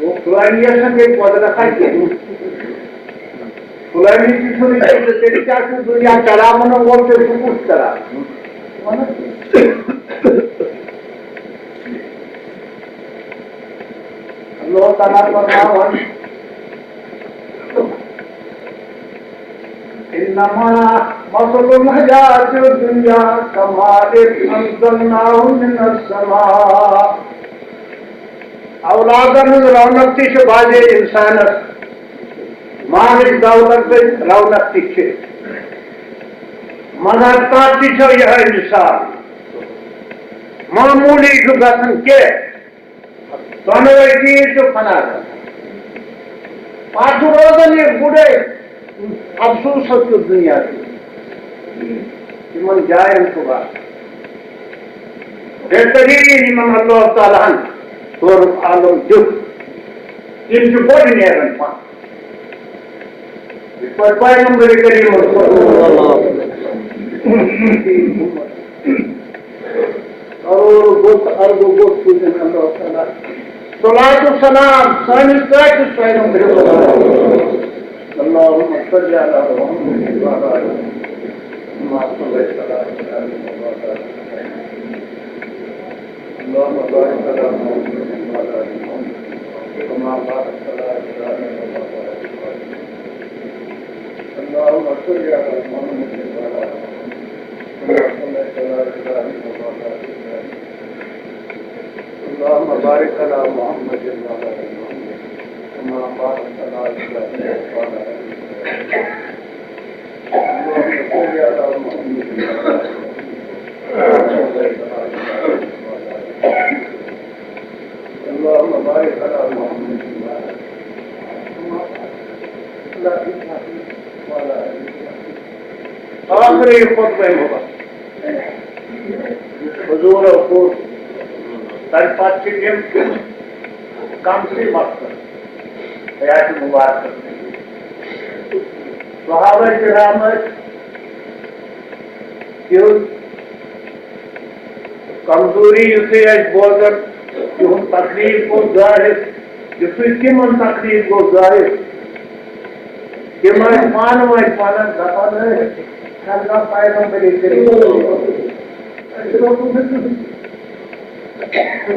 گوٚو فلٲنی یَس نہٕ گٔے قۄدرت اَتہِ کینٛہہ۔ فلٲنی تہِ چھُنہٕ ییٚتہِ، تیٚلہِ کیٛاہ چھُ دُنیا چلاوَن وول، تیٚلہِ چھُ کُس چلاوان؟ وَنو۔ اللہ تعالیٰ فرماوان، إنما مثل الحياة الدنيا كماء أنزلناه من السماء۔ اولادن ہٕنٛز رونق تہِ چھِ بازے انسانس، مالٕچ دولت تہٕ رونق تہِ چھِ، مگر تتھ تہِ چھو یِہوٚے مثال، معموٗلی چھُ گژھان کینٛہہ۔ دۄنوَے چیٖز چھِ فنا گژھان۔ پتہٕ چھُ روزان یہِ گُرے افسوسس کیُتھ دُنیا تہِ۔ یِمن جاین چھُ واتان۔ بہتریٖن یِمن اللہ تعالیٰ ہن ژورُک عالم دیُت، تِم چھِ گۄڈٕ نیران پتھ۔ یِتھ پٲٹھۍ پیغمبر کریم صلی اللہ علیہ وسلم۔ کروڑ گوٚژھ، اربہٕ گوٚژھ سوٗزِن اللہ تعالیٰ۔ صلاة و سلام سٲنِس ٹٲٹھِس پیغمبرس۔ اللهم صل على محمد وعلى آل محمد كما صليت على إبراهيم وعلى آل إبراهيم. اللهم بارك على محمد وعلى آل محمد كما باركت على إبراهيم وعلى آل إبراهيم. اللهم صل على محمد وعلى آل محمد كما صليت على إبراهيم وعلى آل إبراهيم. اللهم بارك على محمد وعلى آل محمد كما باركت على إبراهيم وعلى آل إبراهيم. اللهم صل على محمد وعلى آل محمد كما صليت على إبراهيم وعلى آل إبراهيم. اللهم بارك على محمد وعلى آل محمد كما باركت على إبراهيم وعلى آل إبراهيم. آخری خطبہ مبارک۔ حضور اوس، تمہِ پتہٕ چھِ تِم کم سے مقصد حیات مبارکس منٛز۔ صحابہ کرام ٲسۍ، تِہُنٛد کمزوری یُتھُے اَسہِ بوزن، تِہُنٛد تکلیف گوٚو ظٲہر، یُتھُے تِمن تکلیف گوٚو ظٲہر، تِم ٲسۍ پانہٕ ؤنۍ پانن دپان، "ہے، ہرگاہ پیغمبر کریم، أسۍ روزو نہٕ کٕہٕنۍ۔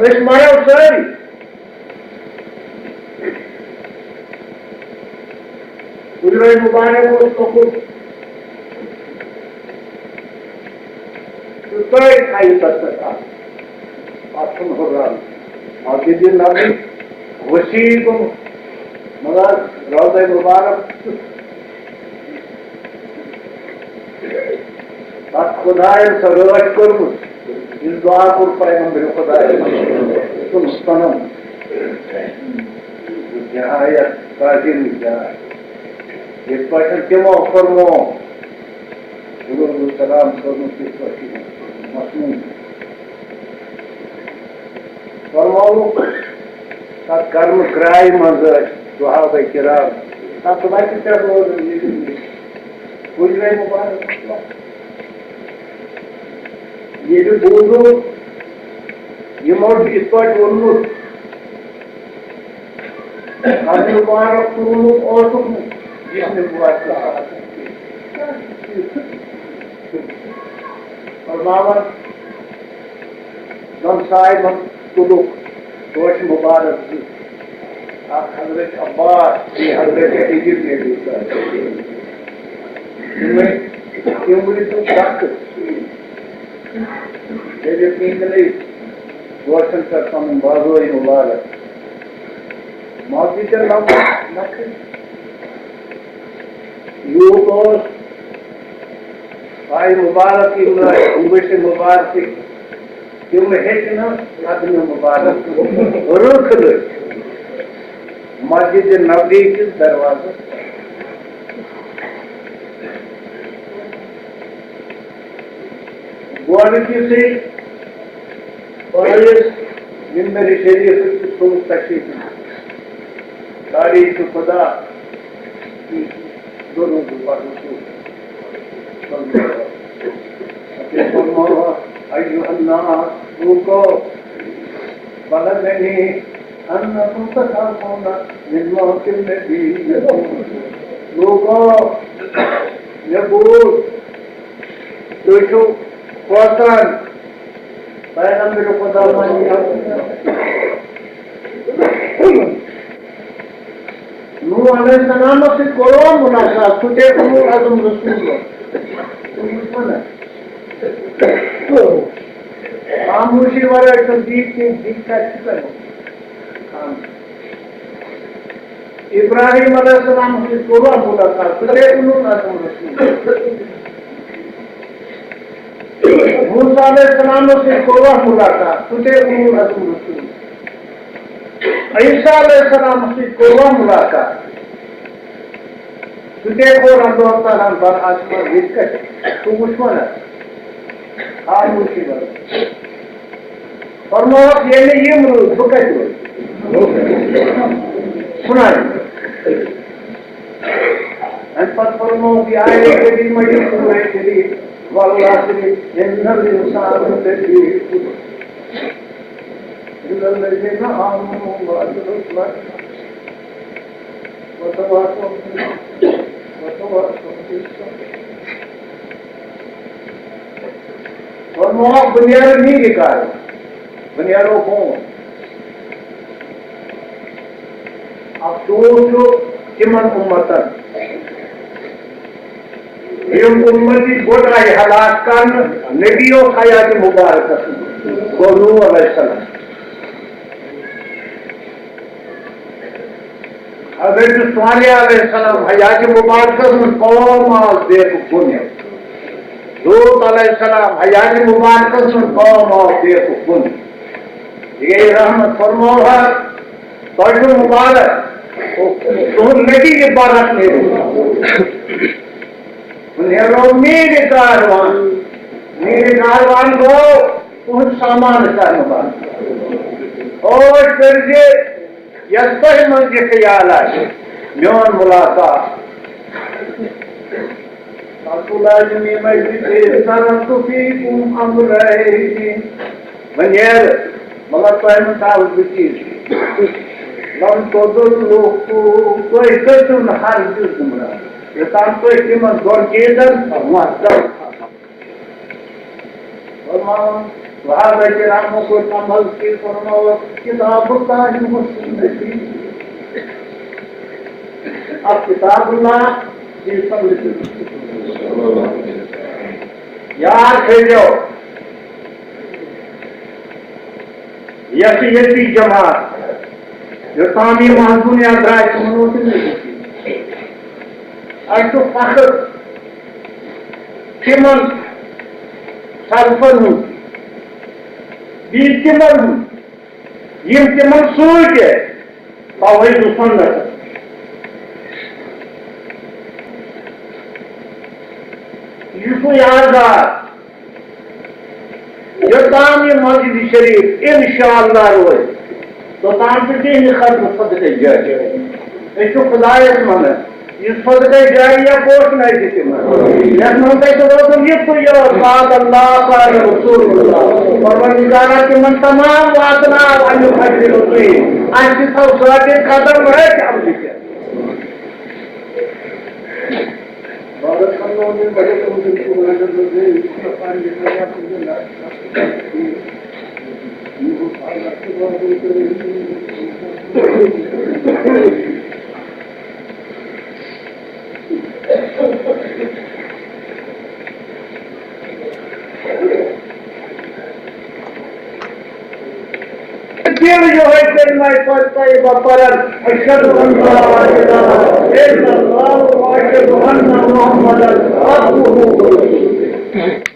أسۍ مرو سٲری۔" حجرہ مبارک اوس لۄکُٹ۔ تہٕ تٔتھۍ تھایہِ تَتھ پٮ۪ٹھ اَکھ۔ اَتھ چھُنہٕ ہُرراونُے۔ مسجد نبوی وسیع گوٚمُت، مگر روضہ مبارک چھُ تَتھ خۄدایَن سۄ رٲچھ کٔرمٕژ، یُس دُعا کوٚر پیغمبر خۄدایَس، سُہ چھُنہٕ سَنان۔ نہایت تعظیمٕچ جاے۔ یِتھ پٲٹھۍ تِمو فرموو، حضور علیہ السلام سوزنُکھ تِتھ پٲٹھۍ مصنوٗعی۔ فرمووُکھ، تَتھ گرمہٕ گرٛایہِ منٛز ٲسۍ صحابہ کرام۔ تَتھ وَتہِ پٮ۪ٹھ روزان ییٚلہِ حجرے مُبارک۔ ییٚلہِ بوٗزُکھ، یِمو چھُ یِتھ پٲٹھۍ ووٚنمُت، قبرِ مُبارک تُلمُت اوسُکھ نہٕ، یُس مےٚ بوزنہٕ آو۔ فرماوان، دۄن صاحبن تُلُکھ توشہِ مُبارک زٕ، اکھ حضرت عباس، بیٚیہِ حضرت علی رضی اللہ عنہ۔ تِمے، تِم روٗدۍ تِم سخت۔ ییٚلہِ تِہنٛدٮ۪ن أکۍ دوستن پٮ۪ٹھ پنُن بازوے مُبارک مسجدِ نبوی نکھٕ یوٗت اوس، آیہِ مُبارک یِم ٲسۍ، اُنگُجہِ مُبارکٕکۍ، تِم ہیٚکہِ نہٕ قدمِ مُبارک رٕکھ لٔگِتھ مسجدِ نبوی کِس دروازس۔ گۄڈٕ دِژٕے پٲیِس مِمبرِ شریٖفٕچ تہٕ سوٗز تشریٖفٕچ۔ تعریٖف خۄدا، درود پرنہٕ سۭتۍ۔ فرماوان، ایُّہَا الناس، لوٗکو، بلغنی انکم تخافون من موت النبی۔ لوٗکو، مےٚ بوٗز، تُہۍ چھِو کھوژان پیغمبر خدا ماننہٕ۔ نوح علیہ السلامس سۭتۍ کوٚروا مُلاقات؟ سُہ تہِ اوس اُلو العزم رسول اللہ۔ تُہۍ وٕچھِو نا۔ خاموشی ورٲے چھُنہٕ بیٚیہِ کینٛہہ، بیٚیہِ کَتہِ چھُ کرُن؟ خاموشی۔ ابراہیم علیہ السلام سۭتۍ کوٚروا مُلاقات؟ سُہ تہِ اوس اُلو العزم رسول۔ موسیٰ علیہ السلام سۭتۍ کوٚروا مُلاقات؟ سُہ تہِ اوس اُلو العزم رسول۔ عیسیٰ علیہ السلام سۭتۍ کوٚروا مُلاقات؟ سُہ تہِ کوٚر اللہ تعالیٰ ہن بر آسمان ییٚتہِ کَتہِ؟ سُہ وٕچھوا نا؟ خاموشی ورٲے۔ فرمووُکھ، ییٚلہِ یِم روٗدۍ، بہٕ کَتہِ روزٕ؟ سُنان۔ اَمہِ پَتہٕ فرمووُکھ، یہِ آیے کریٖمہ، یہِ سورہ کریٖم، والعصر، ان الانسان لفی خسر۔ إلا الذين آمنوا وعملوا الصالحات وتواصوا بالحق وتواصوا بالصبر۔ فرمووُکھ، بہٕ نیرٕ نیٖرِکار، بہٕ نیرو بونٛٹھ۔ افسوس چھُ تِمن اُمتن، یِم اُمتی گۄڈٕ آیہِ ہلاک کرنہٕ، نبی اوس حیاتِ مبارکس منٛز، گوٚو نوح علیہ السلام۔ حضرت صالح علیہ السلام حیاتِ مبارکس منٛز، قوم آو بیکُن۔ لوط علیہ السلام حیاتِ مبارکس منٛز، قوم آو بیکُن۔ یہِ گٔے رحمت، فرموو حظ، تۄہہِ چھُو مُبارک، تُہُنٛد نتیجہٕ برکت نیرِو۔ نیرو میٖرِ کاروان، میٖرِ کاروان گوٚو تُہُنٛد سامان کارنہٕ باپتھ۔ عٲش کٔرۍ زِ یۄس تۄہہِ منٛز یہِ خیال آسہِ، میون مُلاقات۔ فَتُلَازِمِ مَجْلِسِ تَرَكْتُ فِيكُمْ أَمْرَيْنِ۔ وۄنۍ ییٚلہِ، مطلب، تۄہہِ منٛز تھاوٕ بہٕ چیٖز۔ لَمْ تَضِلُّوا، تُہۍ گٔژھِو نہٕ ہرگِز گُمراہ، یوٚتام تُہۍ تِمن دۄن چیٖزن وۄتھو۔ فرمان، صحابہ کرامو کوٚر عمل کہِ فرمووُکھ، کتاب اللہ و سنتی۔ اب کتاب اللہ، یہ سنت۔ یاد تھٲیزیو، یۄس ییٚتہِ جماعت، یوٚتام یہِ محض بُنیاد درٛاے، تِمن اوس نہٕ لیٚکھِتھ۔ اَسہِ چھُ فخر تِمن سلفن ہُنٛد، بیٚیہِ تِمن ہُنٛد، یِم تِمن سۭتۍ ٲسۍ، توحید و سنت۔ یہِ چھُ یادگار۔ یوٚتام یہِ مسجد شریف انشاءاللہ روزِ، توٚتام چھُ تِہنٛدِ خٲطرٕ صدقے جاریہ۔ أسۍ چھِ خدایس منٛگان، یہِ صدقے جاریہ پوشنٲوِتھ تِمن۔ یتھ منٛز تۄہہِ سُہ روزُن یہِ تہٕ یہِ، قال اللہ، قال رسول اللہ۔ پروردگارا، تِمن تمام واتناو امیُک اجر و تُہۍ۔ اَسہِ تہِ تھاو ثابت قدم رٔٹۍ عملہِ پٮ۪ٹھ۔ بارک اللہ لي ولكم في القرآن العظيم. دِل یِہوٚے کلمہ طیبہ پران، اشہد ان لا الہ الا اللہ و اشہد ان محمدا عبدہ و رسولہ۔